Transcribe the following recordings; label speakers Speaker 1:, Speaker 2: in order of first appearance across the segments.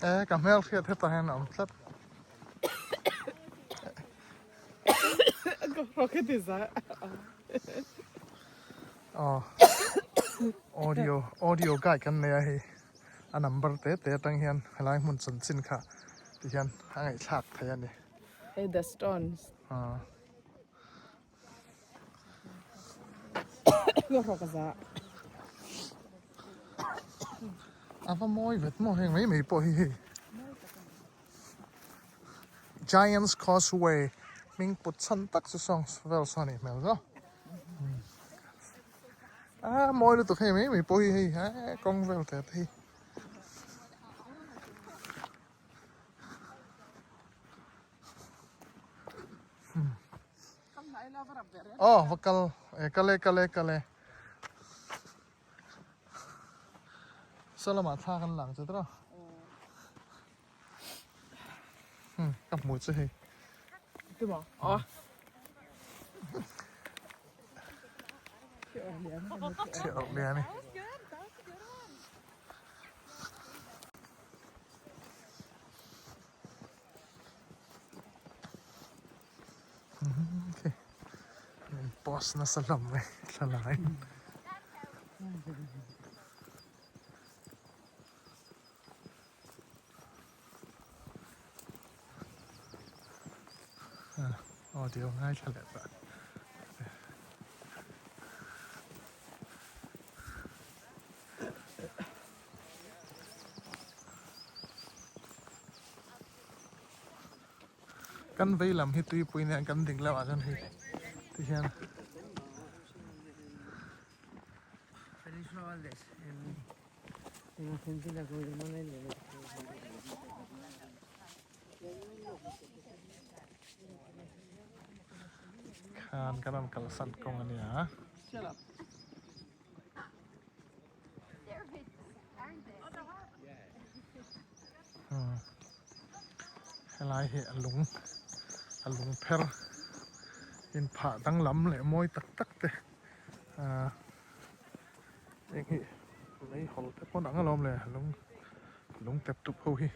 Speaker 1: E ka hmel hriat hetah hian a awm tlat. Aw audio audio guide kan nei a hei a number te te atang hian helai hmun chanchin kha ti hian a ngaihthlak thei a ni.
Speaker 2: Hey the stones.
Speaker 1: Aw. A va mawi vet maw heng mai mai pawh hi hei Giant's Causeway hming put chhan tak chu sawng vel sawn a nih hmel zo a mawi lutuk hei mai mai pawh hi hei kawng vel te te hi. Aw va kal e kal e kal e kal e saw lamah thla kan lang chu tawh ka hmu chu hei thiah lian e. Post nasa hlawm mai thlalak in audio ngaithla leh pah. Kan vei lam hi tuipui nen kan ding lamah chuan hei ti hian khan kan rawn kalsan kawng a nia. Helai hi a lung a lung pher inphah danglam leh mawi tak tak te ahh eng hi meihawl te pawn ang alawm le lung lung tep tup ho hi.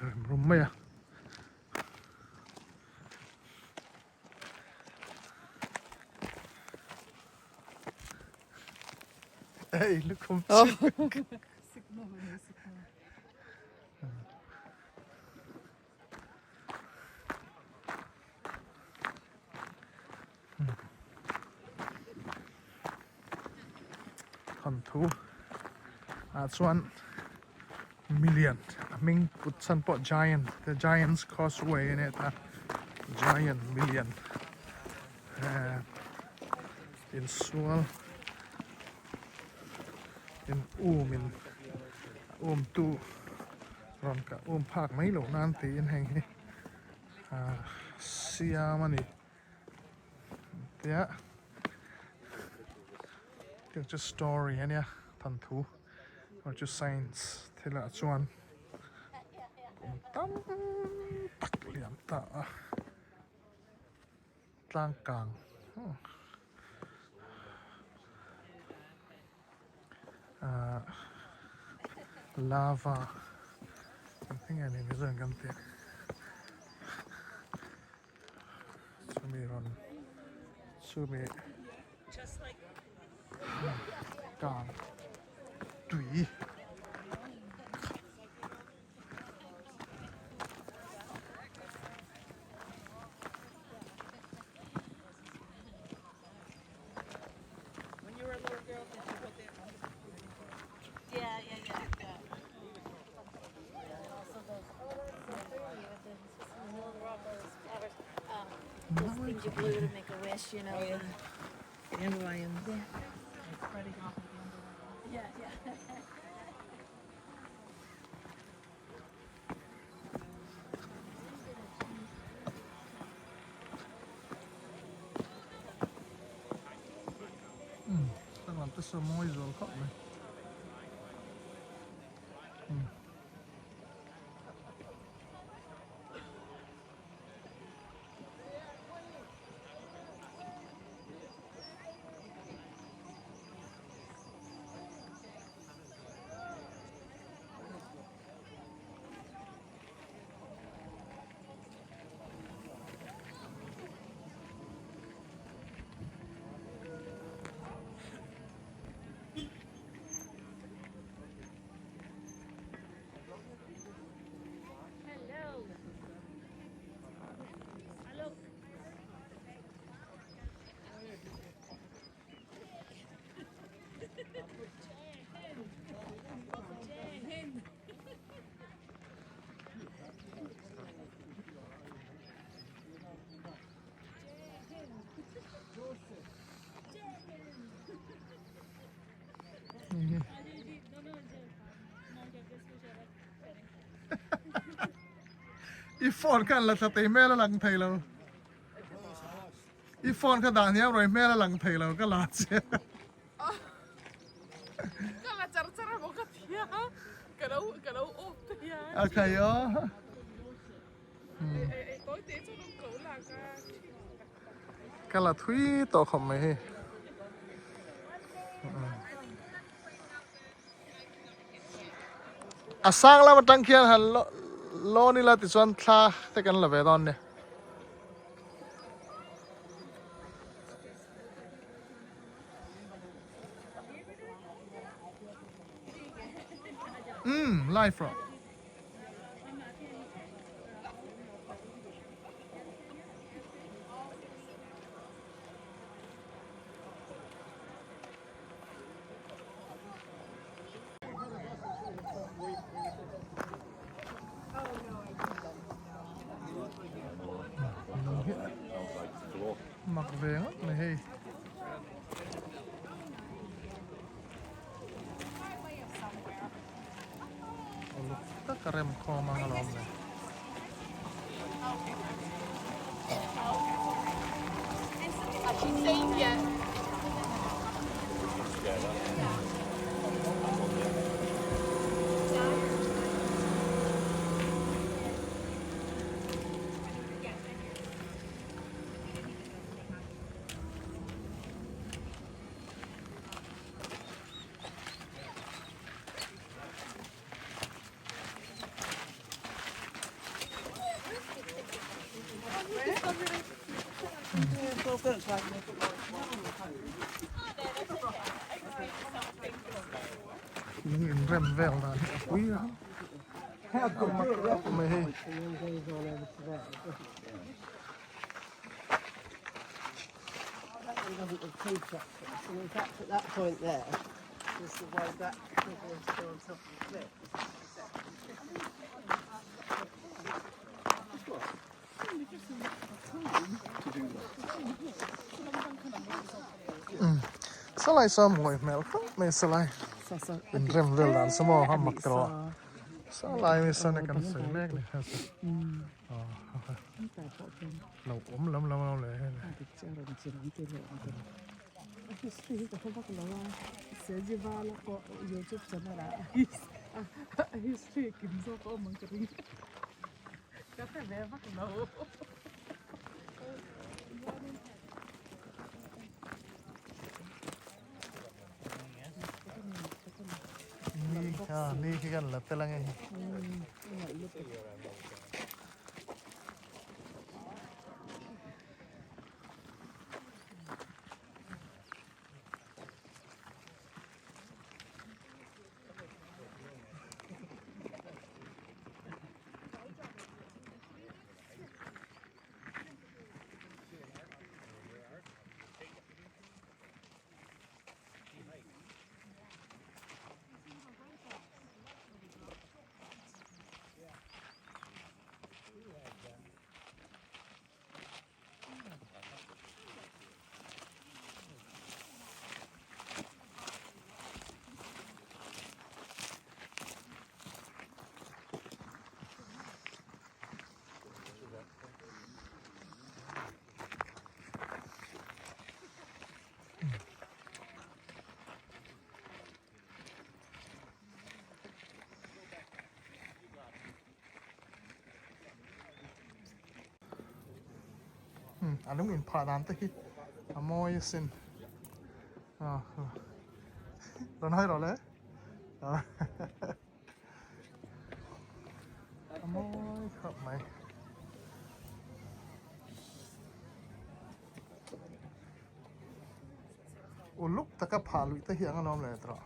Speaker 1: Rem rum mai a. Ei lukhum chhip. Thawnthu ah chuan milian a hming put chhan pawh giant the giant's causeway a nia ta giant milian eh insual in um in um tu rawn kah um phak mai loh nan tiin heng hi ah siam a ni. Tia tiang chu story ania thanthu erawh chu science thil ah chuan kum tam tak liam ta a tlang kang ahh lava engtin nge ni mizo in kan tih. Chumi rawn chumi kang tui. Lam te saw mawi zual khawp mai. I phone khan la thla tei hmel a lang thei lo I phone kha dah hniam rawih hmel a lang thei lo ka la che
Speaker 2: Ka la char char a maw ka tia ka lo ka lo off thei a
Speaker 1: A khai aw
Speaker 2: Ei ei tawi te chuan ka lo lak a.
Speaker 1: Ka la thui tawh khawp mai hei. A sang lam atang khian han lawn ila tichuan thla te kan la ve dawn nia. Umm live rawh. Mak ve ngawt mai hei. Uluk tak a rem khawm ang alawm le. Lung inrem vel dan hi a pui a mak khawp mai hei. Salai saw mawi hmel khawp mai salai inrem vel dan saw maw a mak tawh a salai mi sawn kan sawi mek ni kha chu lo awm lam lam lo leh hei Ni a ni khi kan la tel ange hi. A lung inphah dan te hi a mawi asin rawn hawi rawh le a mawi khawp mai. Uluk taka phah luih te hi ang alawm leh tawh.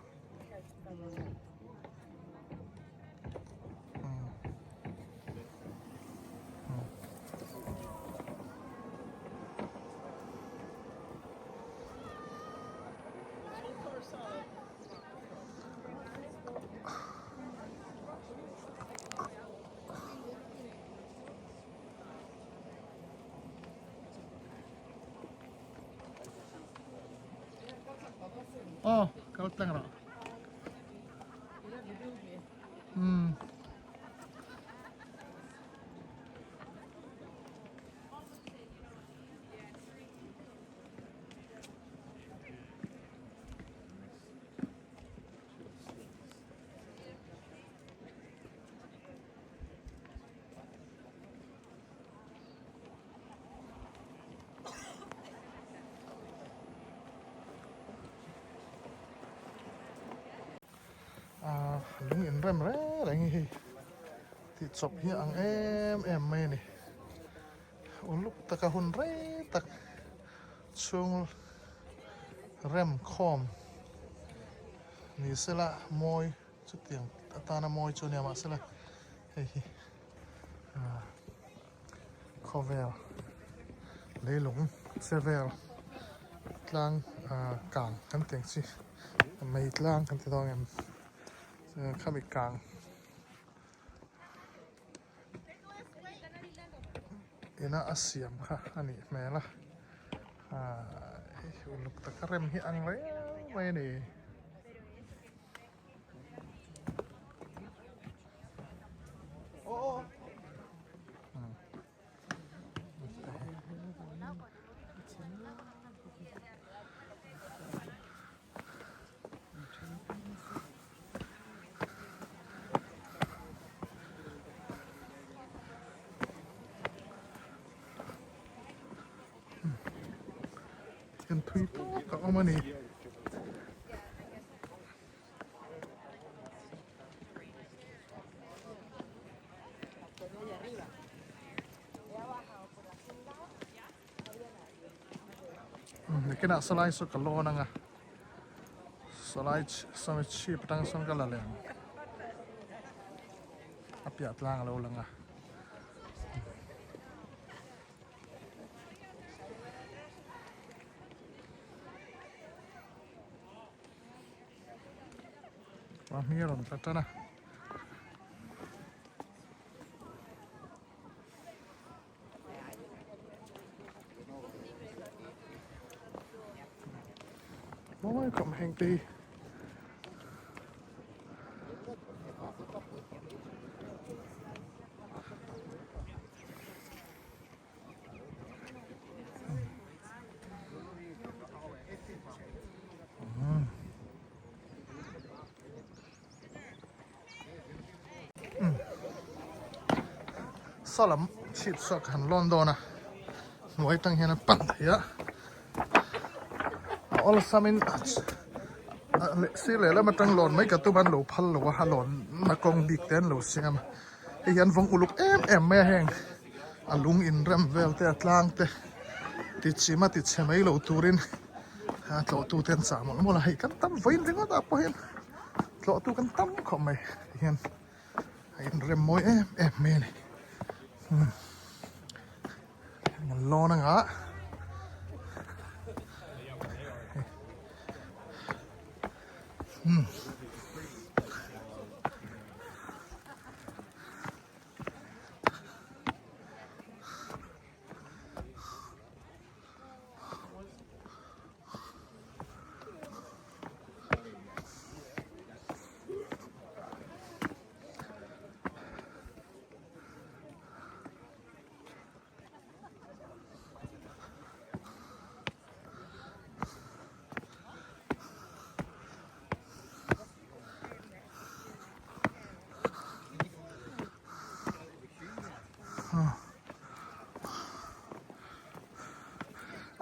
Speaker 1: Aw kal tlang rawh umm. Ah lung in rem reng reng hi hei tih chawp hi ang em em mai a ni uluk taka hun rei tak chhung rem khawm ni sela mawi chutiang atana mawi chu a nia mahsela hei hi Khawvel leilung che vel tlang ah kang kan tih ang chi mei tlang kan ti dawn em khami kang ina a siam kha a nih hmel a ah hei uluk taka rem hi ang reng mai a ni. Thil thui tawk a awm a ni. Nakinah salai saw ka lawn anga salai sawmi chhip atang sawn ka la leh ang a piah tlang a lo lang a. Mahni a rawn tla tan a. Mawi khawp heng te hi. Saw lam chhip saw ka han lawn dawn a hnuai tang hian a pan thei a a awlsam in sir lehlam atang lawn mai ka tum a an lo phal lo a a lawn na kawng bik te an lo siam a hei hi an vawng uluk em em mai a heng a lung inrem vel te a tlang te ti chim a ti chhe mai lo turin a tlawh tu te an chah mawlh mawlh a hei kan tam vawiin ringawt ah pawh hian tlawh tu kan tam khawp mai ti hian a inrem mawi em em mai a ni an lawn anga umm.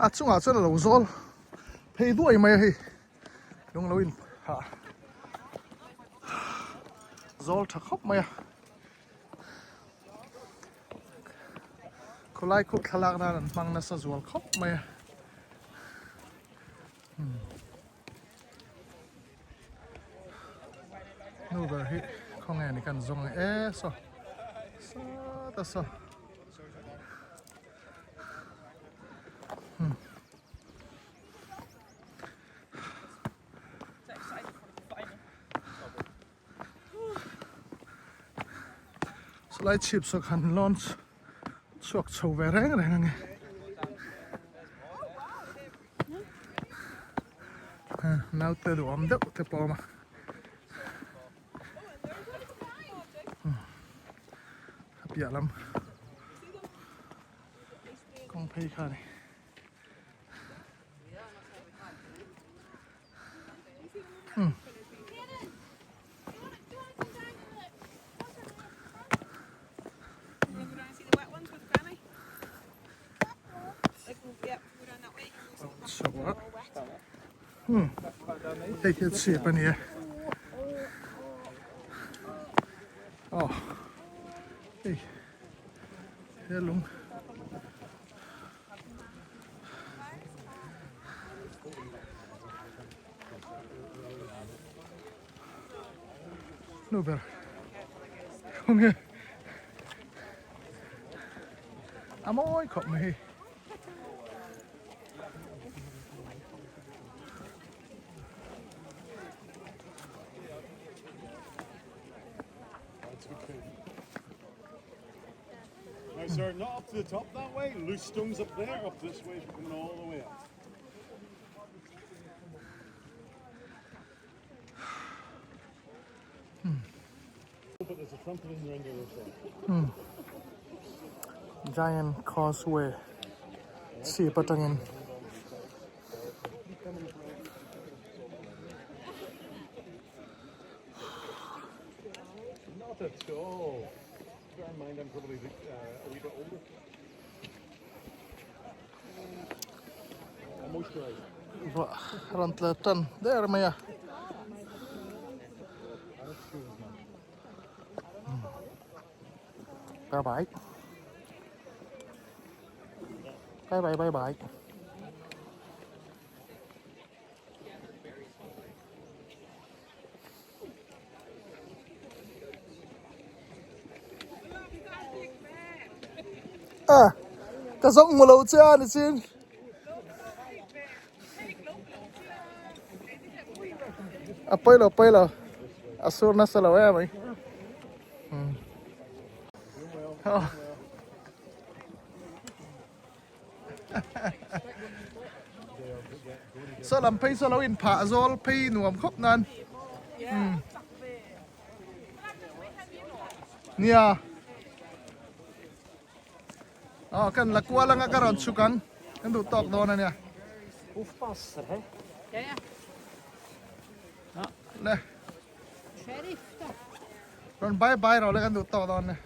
Speaker 1: A chungah chuan a lo zawl phei duai mai a hei lung lo in hah zawl tha khawp mai a khawlai khuh thlalak nan an hmang nasa zual khawp mai a. Nu ber hi khawnge ni kan zawng e saw sawt a saw Sawlai chhip saw khan launch chhuak chho ve reng reng ange. Naute duhawm deuh te pawh a awm a. A piah lam kawng phei kha a ni. Hei hi chhip a ni e aw hei he lung. Nu ber khawnge a mawi khawp mai hei.
Speaker 3: Now sir, not up to the top that way, loose stones up there, up this way, we're coming all the way up. But there's a trampoline around the other side.
Speaker 1: Giant Causeway chhip atangin
Speaker 3: Not at all. Bear in mind I'm probably uh, a wee bit older.
Speaker 1: Ruah a rawn tla tan der mai a. Bye bye. Bye bye bye bye. A ka zawng hmu lo che a ni chin. A pawi lo pawi lo. A sur nasa lo em mai. Saw lam phei saw lo in phah zawl phei nuam khawp nan. Nia. Aw kan la kual anga ka rawn chhuk ang. Kan duh tawk dawn a nia. Le. Rawn bye bye rawh le kan duh tawk dawn nia.